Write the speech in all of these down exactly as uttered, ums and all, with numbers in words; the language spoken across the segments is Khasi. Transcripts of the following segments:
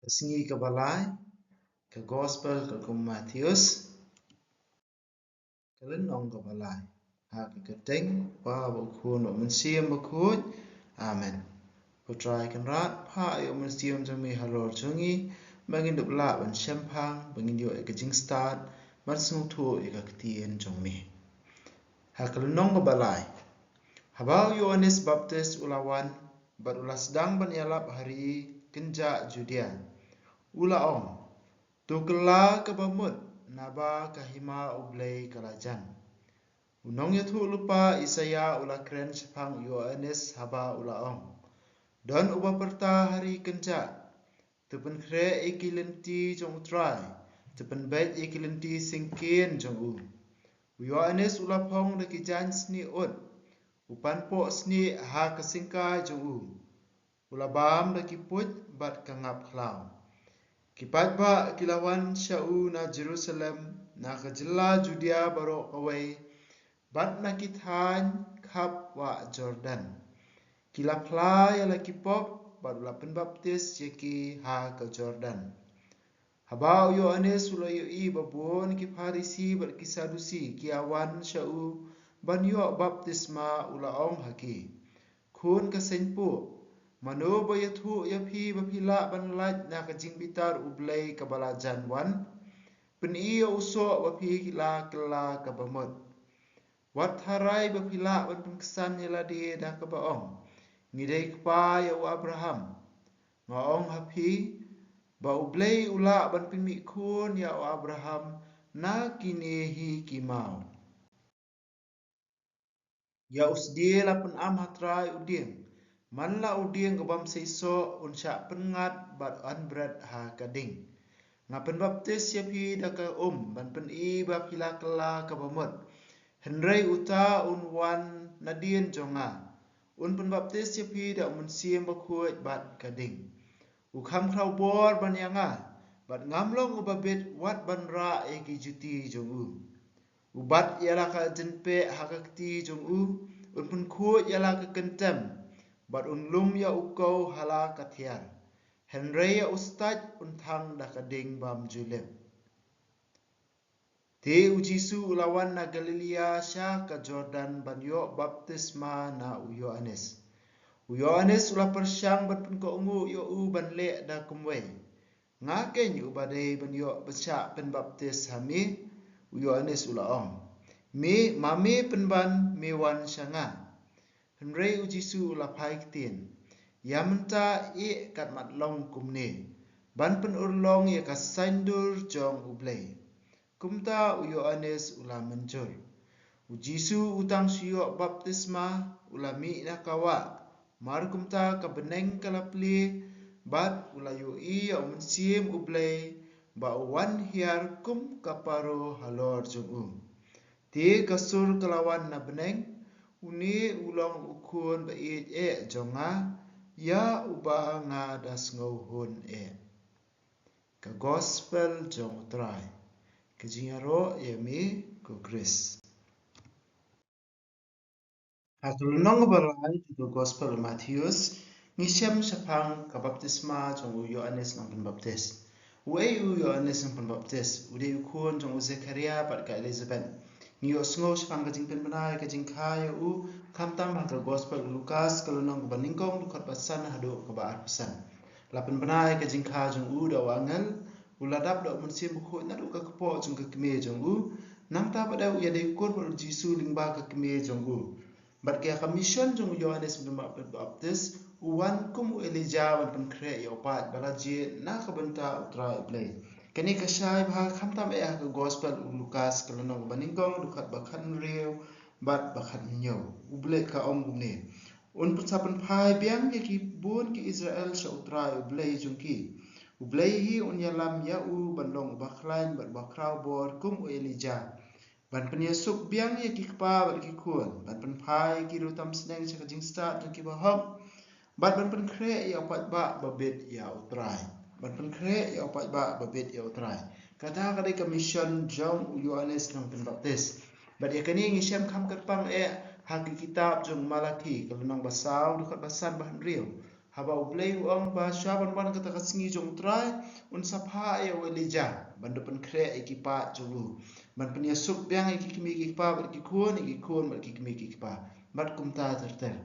Ka sngi kaba lai, ka gospel katkum u Mathaios, ka lynnong kaba lai. Ha ka kyrteng u Kpa bad u Khun bad u Mynsiem Bakhuid. Amen. Ko Trai Kynrad, phah ïa u Mynsiem jong me halor jong ngi, ba ngin dup lah ban shemphang, ba ngin ïoh ïa ka jingstad ban sngewthuh ïa ka ktien jong me. Ha ka lynnong kaba lai. Haba u Ïoannis Baptis u la wan bad u la sdang ban ïalap ha ri kynjah Judia, u la ong, "To kylla kaba mut, naba ka hima U Blei ka la jan." U nongïathuhlypa Isaïah u la kren shaphang u Ïoannis haba u la ong, "Don uba pyrta ha ri kynjah, 'To pynkhreh ïa ki lynti jong U Trai, to pynbeit ïa ki lynti syngkien jong U.'" U Ïoannis u la phong da ki jaiñ snieh ud, u pan poh snieh ha ka syngkai jong u, u la bam da ki puit bad ka ngap khlaw. Ki paidbah ki la wan sha u na Jerusalem, na ka jylla Judia baroh kawei, bad na ki thaiñ khap wah Jordan. Ki la phla ïa la ki pop bad u la pynbaptis ïa ki ha ka Jordan. Haba u Ïoannis u la ïohi ba bun ki Pharisi bad ki Sadusi ki ïa wan sha u ban ïoh baptisma, u la ong ha ki, "Khun ka seng puh, mano ba ïathuh ïa phi ba phi lah ban lait na ka jingbitar U Blei kaba la jan wan? Pyni ïa u soh ba phi la kylla kaba mut. Wat tharai ba phi lah ban pynksan ïa lade da kaba ong, 'Ngi dei kpa ïa u Abraham.' Nga ong ha phi ba U Blei u lah ban pynmih khun ïa u Abraham na kine hi ki maw. Ïa u sdie la pynam ha trai u dieng. Man la u dieng u bym seisoh un shah pynngat bad un bret ha ka ding. Nga pynbaptis ïa phi da ka um ban pyni ba phi la kylla kaba mut. Hynrei uta un wan nadien jong nga, un pynbaptis ïa phi da u Mynsiem Bakhuid bad ka ding. U kham khraw bor ban ïa nga, bad ngam long uba bit wat ban rah ïa ki juti jong u. U bat ïa la ka jingpeh ha ka kti jong u, un pynkhuid ïa la ka kyntem, bad un lum ïa u kew ha la ka thiar. Hynrei ïa u stait un thang da ka ding bym ju lip. Te u Jisu u la wan na Galilea sha ka Jordan ban ïoh baptisma na u Ïoannis. U Ïoannis u la pyrshang ban pynkohnguh ïa u ban leh da kumwei. Nga keiñ uba dei ban ïoh, ban shah pynbaptis ha me, u Ïoannis u la ong. Me, ma me pynban me wan sha nga? Hynrei u Jisu u la phai ktien. Ïa mynta ïeh katmat long kumne, ban pynurlong ïa ka saiñdur jong U Blei. Kumta u Ïoannis u la mynjur. U Jisu u tang shu ïoh baptisma, u la mih na ka wah. Mar kumta ka bneng ka la plie, bad u la ïohi ïa u Mynsiem U Blei, ba u wan hiar kum ka paro halor jong u. Te ka sur ka la wan na bneng, une u long u khun ba ïeit eh jong nga, ïa uba nga da sngewhun eh. Ka gospel jong U Trai. Ka jingïaroh ïa me ko Khrist. Ha ka lynnong ba lai ka gospel u Mathaios, ngi shem shaphang ka baptisma jong u Ïoannis Nongpynbaptis. U ei u Ïoannis Nongpynbaptis? U dei u khun jong u Zekaria bad ka Elizabeth. Ngi ïohsngew shaphang ka jingpynbna ïa ka jingkha ïa u, khamtam ha ka gospel u Lukas ka lynnong kaba nyngkong dkhot ba san haduh kaba arphew san. La pynbna ïa ka jingkha jong u da u angel, u la dap da u Mynsiem Bakhuid naduh ka kpoh jong ka kmie jong u, nangta bad u ïadei kur bad u Jisu lyngba ka kmie jong u. Bad ka ïa ka mission jong u Ïoannis Nongpynbaptis, u wan kum u Elijah ban pynkhreh ïa u paid ba la jied na ka bynta U Trai U Blei. Kane ka shai bha khamtam eh ha ka gospel u Lukas ka lynnong ba nyngkong dkhot ba khathynriew bad ba khathynñiew. U Blei ka ong kumne. Un pynsa pynphai biang ïa ki bun ki Israel sha U Trai U Blei jong ki. U Blei hi un ïalam ïa u ban long uba khlaiñ bad uba khraw bor kum u Elijah. Ban pynïasuk biang ïa ki kpa bad ki khun, ban pynphai ïa ki ruh tam sneng sha ka jingstad jong ki bahok. Bad ban pynkhreh ïa u paidbah ba bit ïa U Trai. Ban pynkhreh ïa u paidbah ba bit ïa U Trai. Kata ka dei ka mission jong u Ïoannis Nongpynbaptis. Bad ïa kane ngi shem kham kyrpang eh ha ki kitab jong Malakhi, ka lynnong ba saw, dkhot ba san bad hynriew. Haba U Blei u ong ba shuwa ban wan kata ka sngi jong U Trai, un sa phah ïa u Elijah ban da pynkhreh ïa ki paid jong u, ban pynïasuk biang ïa ki kmie ki kpa bad ki khun, ïa ki khun bad ki kmie ki kpa, bad kumta ter ter.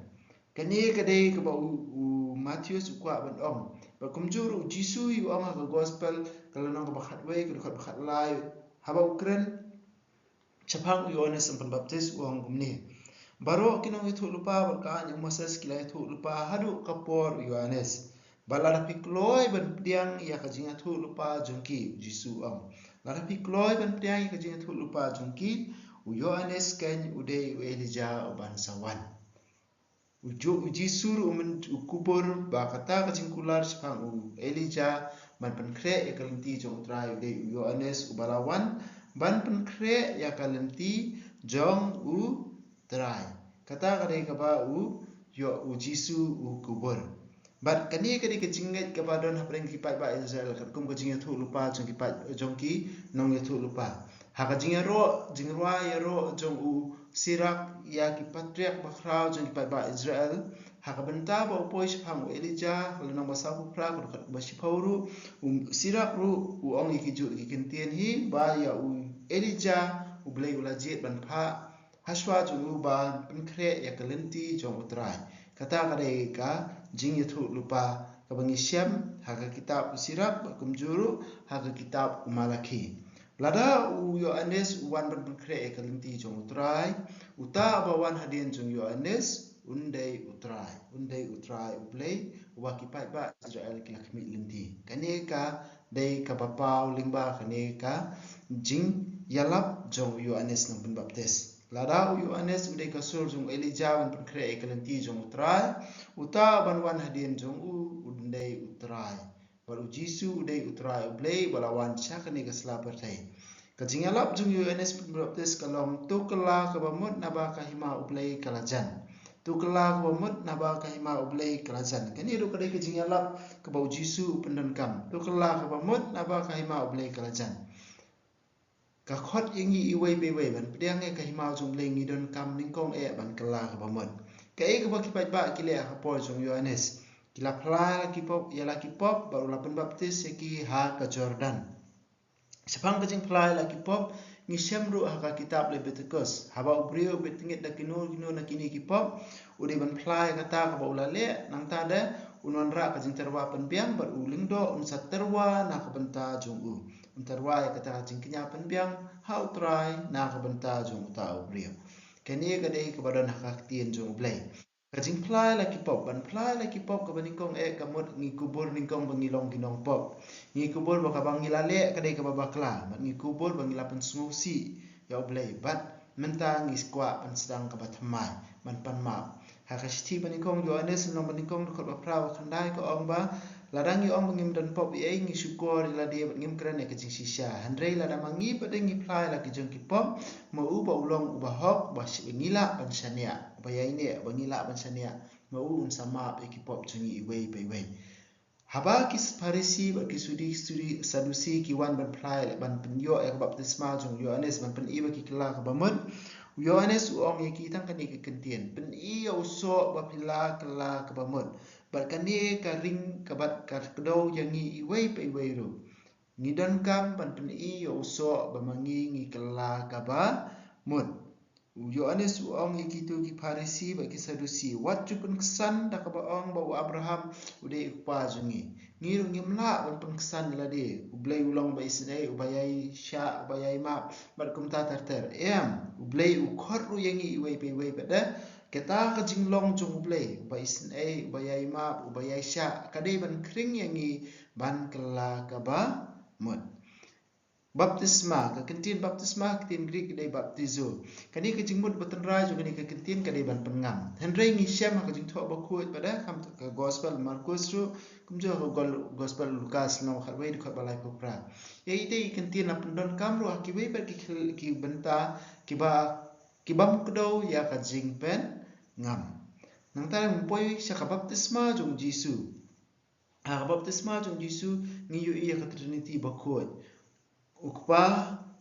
Kane ka dei kaba u, u Mathaios u kwah ban ong. Bad kumjuh ruh U Jisu hi u ong ha ka gospel, ka lynnong kaba khatwei, ka dkhot ba khatlai, haba u kren shaphang u Ïoannis nongpynbaptis, u ong kumne: Baroh ki nongïathuhlypa bad ka aiñ u Moses ki la ïathuhlypa haduh ka por u Ïoannis. Bad lada phi kloi ban pdiang ïa ka jingïathuhlypa jong ki, U Jisu u ong, lada phi kloi ban pdiang ïa ka jingïathuhlypa jong ki, u Ïoannis keiñ u dei u Elijah uban sa wan. U Ju-, u Jisu ruh u myn-, u kubur ba kata ka jingkular shaphang u Elijah ban pynkhreh ïa ka lynti jong U Trai u dei u Ïoannis uba la wan ban pynkhreh ïa ka lynti jong U Trai. Kata ka dei kaba u ïoh U Jisu u kubur. Bad kane ka dei ka jingngeit kaba don hapdeng ki paidbah Israel, katkum ka jingïathuhlypa jong ki paid, jong ki nongïathuhlypa. Ha ka jingïaroh, jingrwai ïaroh jong u Sirak ïa ki patriarch bakhraw jong ki paidbah Israel, ha ka bynta ba u poi shaphang u Elijah, ka lynnong ba sawphew phra, ka dkhot ba shiphew ruh, u Sirak ruh u ong ïa ki juh ki ktien hi ba ïa u Elijah U Blei u la jied ban phah hashuwa jong u ban pynkhreh ïa ka lynti jong U Trai. Kata ka dei ka jingïathuhlypa kaba ngi shem ha ka kitab u Sirak bad kumjuh ruh ha ka kitab u Malakhi. Lada u Ïoannis u wan ban pynkhreh ïa ka lynti jong U Trai, uta uba wan hadien jong u Ïoannis un dei U Trai, un dei U Trai U Blei uba ki paidbah Israel ki la khmih lynti. Kane ka dei kaba paw lyngba kane ka jingïalap jong u Ïoannis nongpynbaptis. Lada u Ïoannis u dei ka sur jong u Elijah ban pynkhreh ïa ka lynti jong U Trai, uta uban wan hadien jong u un dei U Trai. Bad U Jisu u dei U Trai U Blei uba la wan sha kane ka sla pyrthei. Ka jingïalap jong u Ïoannis nongpynbaptis ka long: To kylla kaba mut naba ka hima U Blei ka la jan. To kylla kaba mut naba ka hima U Blei ka la jan. Kane ruh ka dei ka jingïalap kaba U Jisu u pyndonkam. To kylla kaba mut naba ka hima U Blei ka la jan. Ka khot ïa ngi iwei pa iwei ban pdiang ïa ka hima jong U Blei, ngi donkam nyngkong eh ban kylla kaba mut. Kaei kaba ki paidbah ki leh ha ka por jong u Ïoannis? Ki la phla ïa la ki pop, ïa la ki pop, bad u la pynbaptis ïa ki ha ka Jordan. Shaphang ka jingphla ïa la ki pop, ngi shem ruh ha ka kitab Leviticus. Haba u briew u bit tngit da kino kino na kine ki pop, u dei ban phla ïa kata kaba u la leh, nangta de un wanrah ka jingtyrwa pynbiang, bad u lyngdoh un sa tyrwa na ka bynta jong u. Un tyrwa ïa kata ka jingkñia pynbiang ha U Trai na ka bynta jong uta u briew. Kane ka dei kaba don ha ka ktien jong U Blei. Ka jingphla ïa la ki pop, ban phla ïa la ki pop kaba nyngkong eh ka mut ngi kubur nyngkong ba ngi long ki nongpop. Ngi kubur ba kaba ngi la leh ka dei kaba bakla, bad ngi kubur ba ngi la pynsngewsih ïa U Blei, bad mynta ngi kwah ban sdang kaba thymmai ban pan map. Ha ka shithi ba nyngkong Ïoannis lynnong ba nyngkong dkhot ba phra bad khyndai ka ong ba, lada ngi ong ba ngim don pop ei ei, ngi shukor ïa lade bad ngim kren ïa ka jingshisha. Hynrei lada ma ngi pat de ngi phla ïa la ki jong ki pop, ma u ba u long uba hok, ba shi-, ba ngi lah ban shaniah, uba ïaineh, ba ngi lah ban shaniah, ma u un sa map ïa ki pop jong ngi iwei pa iwei. Haba ki Pharisi bad ki Sudi-, Sudi-, Sadusi ki wan ban phla ïa, ban pynïoh ïa ka baptisma jong u Ïoannis, ban pyni ba ki kylla kaba mut, u Ïoannis u ong ïa ki tang kane ka kyntien: Pyni ïa u soh ba phi la kylla kaba mut. Bad kane ka ring ka bad ka kdew ïa ngi iwei pa iwei ruh. Ngi donkam ban pyni ïa u soh ba ma ngi ngi kylla kaba mut. U Ïoannis u ong ïa kito ki Pharisi bad ki Sadusi: Wat ju pynksan da kaba ong ba u Abraham u dei u kpa jong ngi. Ngi ruh ngim lah ban pynksan ïa lade. U Blei u long uba isynei, uba ïai shah, uba ïai map, bad kumta ter ter. Em, U Blei u khot ruh ïa ngi iwei pa iwei pat de. Kata ka jinglong jong U Blei, uba isynei, uba ïai map, uba ïai shah, ka dei ban khring ïa ngi ban kylla kaba mut. Baptisma, ka kyntien baptisma, ka ktien Greek ka dei baptizo. Kane ka jingmut ba tynrai jong kane ka kyntien ka dei ban pynngam. Hynrei ngi shem ha ka Jingthoh Bakhuid pat de, ha ka Gospel Markus ruh, kumjuh ha ka gol-, Gospel Lukas lynnong khatwei dkhot ba laiphew phra. Ïa ite ki kyntien la pyndonkam ruh ha kiwei pat ki khel-, ki bynta kiba, ki bym kdew ïa ka jingpynngam. Nangta ngin poi sha ka baptisma jong u Jisu. Ha ka baptisma jong u Jisu ngi ïohi ïa ka Trinity bakhuid. U Kpa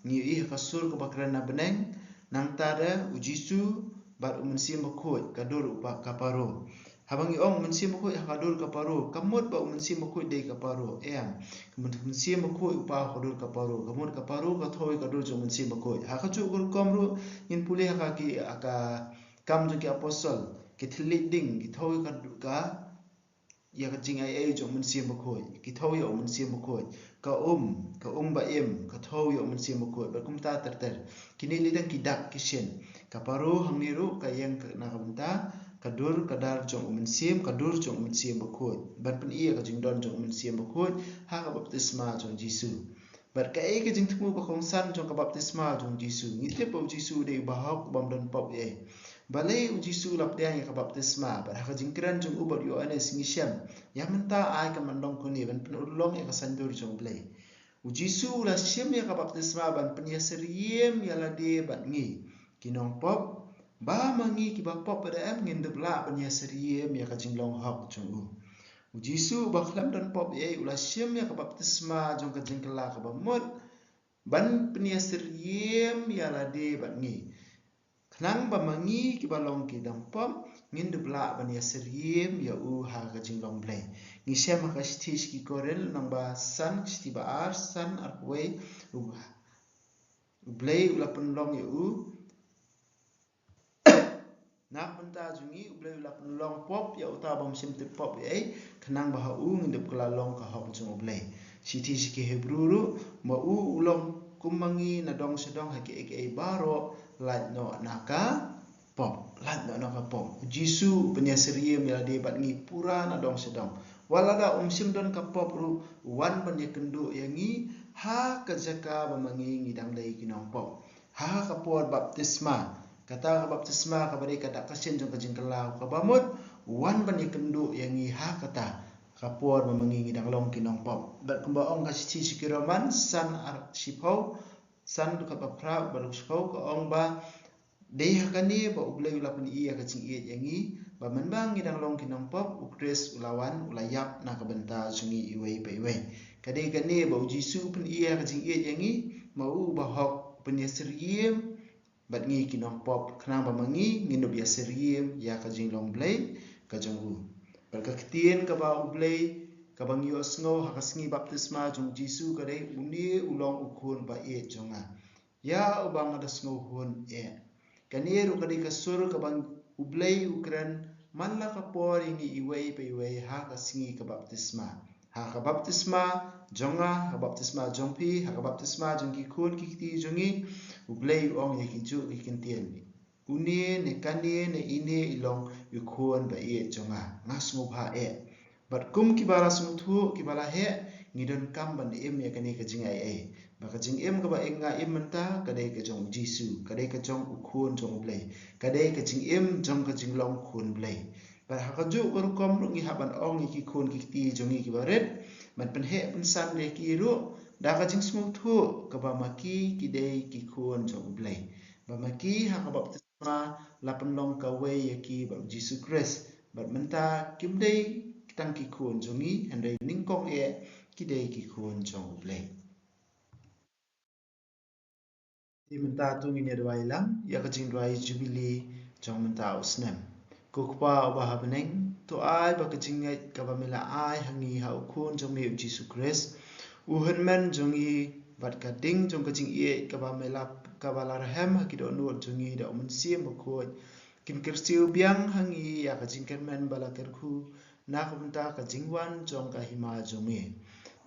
ngi ïohi ha ka sur kaba kren na bneng, nangta de u Jisu bad u Mynsiem Bakhuid, ka dur u pa-, ka parom. Haba ngi ong u Mynsiem Bakhuid ha ka dur ka Paro, kam mut ba u Mynsiem Bakhuid dei ka Paro, em. Ka mut u Mynsiem Bakhuid u paw ha ka dur ka Paro, ka mut ka Paro ka thew ïa ka dur jong u Mynsiem Bakhuid. Ha kajuh ka rukom ruh, ngin pule ha ka ki, ha ka Kam jong ki Apostol, ki thylliej ding, ki thew ïa ka, ka, ïa ka jingaiei jong u Mynsiem Bakhuid, ki thew ïa u Mynsiem Bakhuid, ka um, ka um ba im, ka thew ïa u Mynsiem Bakhuid, bad kumta ter ter. Kine ki dang ki dak ki shin. Ka Paro hangne ruh ka ïeng na ka bynta ka dur ka dar jong u Mynsiem, ka dur jong u Mynsiem Bakhuid. Ban pyni ïa ka jingdon jong u Mynsiem Bakhuid ha ka baptisma jong u Jisu. Bad kaei ka jingthmu ba kongsan jong ka baptisma jong u Jisu? Ngi tip ba u Jisu u dei u bahok u bym don pop ei ei. Balei u Jisu u la pdiang ïa ka baptisma? Bad ha ka jingkren jong u bad u Ïoannis ngi shem, ïa mynta ai kan ban long kane ban pynurlong ïa ka saiñdur jong U Blei. U Jisu u la shim ïa ka baptisma ban pynïasyriem ïa lade bad ngi ki nongpop, ba ma ngi kiba pop pat em ngin dup lah ban ïasyriem ïa ka jinglong hok jong u. U Jisu uba khlem don pop ei ei u la shim ïa ka baptisma jong ka jingkylla kaba mut ban pynïasyriem ïa lade bad ngi. Khnang ba ma ngi kiba long ki nongpop ngin dup lah ban ïasyriem ïa u ha ka jinglong Blei. Ngi shem ha ka shithi sha ki Korinth lynnong ba san, shithi ba ar, san, ar kawei, u, U Blei u la pynlong ïa u. Na ka bynta jong ngi U Blei u la pynlong pop ïa uta u bym shym tip pop ei ei, khnang ba ha u ngin dup kylla long ka hok jong U Blei. Shithi sha ki Hebru ruh, ma u u long kum ma ngi na dong sha dong ha kiei kiei baroh, lait noh na ka pop, lait noh na ka pop. U Jisu u pynïasyriem ïa lade bad ngi pura na dong sha dong. Wat lada um shym don ka pop ruh, u wan ban ïakynduh ïa ngi ha ka jaka ba ma ngi ngi dang dei ki nongpop. Ha ka por baptisma, kata ka baptisma kaba dei ka dak ka shin jong ka jingkylla, kaba mut u wan ban ïakynduh ïa ngi ha kata ka por ba ma ngi ngi dang long ki nongpop. Bad kumba ong ka shithi sha ki Roman san, ar shiphew, san, dkhot ba phra bad shiphew, ka ong ba dei ha kane ba U Blei u la pyni ïa ka jingïeit ïa ngi, ba mynba ngi dang long ki nongpop, U Khrist u la wan, u la ïap na ka bynta jong ngi iwei pa iwei. Ka dei kane ba U Jisu u pyni ïa ka jingïeit ïa ngi, ma u u bahok u pynïasyriem bad ngi ki nongpop, khnang ba ma ngi ngin dup ïasyriem ïa ka jinglong Blei ka jong u. Bad ka ktien kaba U Blei kaba ngi ïohsngew ha ka sngi baptisma jong U Jisu ka dei, une u long u khun ba ïeit jong nga, ïa uba nga da sngewhun eh. Kane ruh ka dei ka sur kaba U Blei u kren man la ka por ïa ngi iwei pa iwei ha ka sngi ka baptisma. Ha ka baptisma jong nga, ha ka baptisma jong phi, ha ka baptisma jong ki khun ki kti jong ngi, U Blei u ong ïa kijuh ki kyntien. Une ne kane ne ine i long i khun ba ïeit jong nga, nga sngewbha eh. Bad kum kiba la sngewthuh, kiba la heh, ngi donkam ban im ïa kane ka jingaiei. Ba ka jingim kaba nga im mynta ka dei ka jong U Jisu, ka dei ka jong u Khun jong U Blei, ka dei ka jingim jong ka jinglong khun Blei. Bad ha kajuh ka rukom ruh ngi hap ban ong ïa ki khun ki kti jong ngi kiba rit, ban pynheh pynsan ïa ki ruh da ka jingsngewthuh kaba ma ki ki dei ki khun jong U Blei, ba ma ki ha ka baptisma la pynlong kawei ïa ki bad U Jisu Khrist, bad mynta kim dei tang ki khun jong ngi, hynrei nyngkong eh ki dei ki khun jong U Blei. Te mynta to ngin ïa duwai lang ïa ka jingduwai Jubili jong mynta u snem. Ko Kpa uba ha bneng, to ai ba ka jingngeit kaba me la ai ha ngi ha u Khun jong me U Jisu Khrist, u hynmen jong ngi, bad ka ding jong ka jingïeit kaba me la, kaba la rhem ha ki dohnud jong ngi da u Mynsiem Bakhuid, kin kyrsiew biang ha ngi ïa ka jingkyrmen ba la kyrkhu na ka bynta ka jingwan jong ka Hima jong me.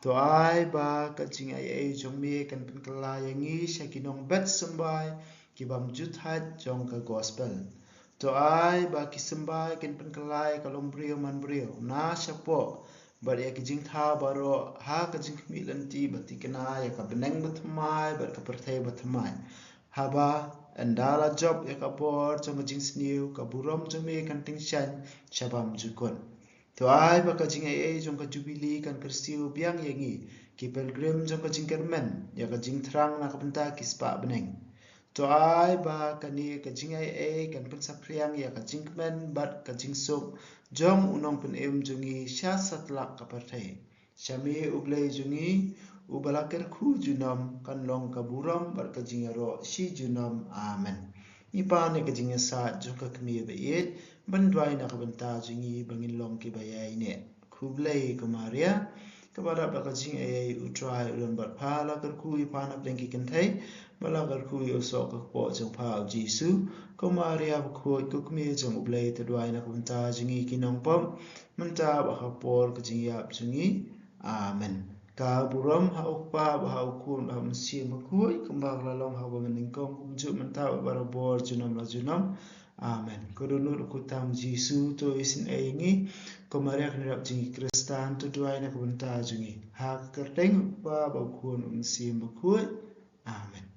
To ai ba ka jingaiei jong me kan pynkylla ïa ngi sha ki nongbet symbai ki bym ju thait jong ka Gospel. To ai ba ki symbai kan pynkylla ïa ka longbriew manbriew na shapoh bad ïa ki jingthaw baroh ha ka jingkhmih lynti ba thikna ïa ka bneng bathymmai bad ka pyrthei bathymmai. Haba ynda la jop ïa ka bor jong ka jingsniew, ka burom jong me kan tyngshaiñ sha bymjukut. To ai ba ka jingaiei jong ka Jubili kan kyrsiew biang ïa ngi ki pilgrim jong ka jingkyrmen ïa ka jingthrang na ka bynta ki spah bneng. To ai ba kane ka jingaiei kan pynsaphriang ïa ka jingkmen bad ka jingsuk jong u Nongpynim jong ngi sha satlak ka pyrthei. Sha me U Blei jong ngi, uba la kyrkhu junom, kan long ka burom bad ka jingïaroh shi junom. Amen. Ngi pan ïa ka jingïasaid jong ka Kmie ba ïeit, ban duwai na ka bynta jong ngi ba ngin long kiba ïaineh. Khublei ko Maria, kaba rap da ka jingaiei, U Trai u don bad pha. La kyrkhu ïa pha na pdeng ki kynthei, bad la kyrkhu ïa u soh ka kpoh jong pha U Jisu. Ko Maria bakhuid, ko kmie jong U Blei, to duwai na ka bynta jong ngi ki nongpop, mynta bad ha ka por ka jingïap jong ngi. Amen. Ka burom ha U Kpa bad ha U Khun bad ha U Mynsiem Bakhuid, kumba ka la long ha kaba mynnyngkong, kumjuh mynta bad barabor, junom la junom. Amen. Ko Dohnud U Kyrteng Jisu, to isynei ïa ngi. Ko Maria kynrad jong ki Khristan, to duwai na ka bynta jong ngi. Ha ka kyrteng U Kpa bad U Khun bad U Mynsiem Bakhuid. Amen.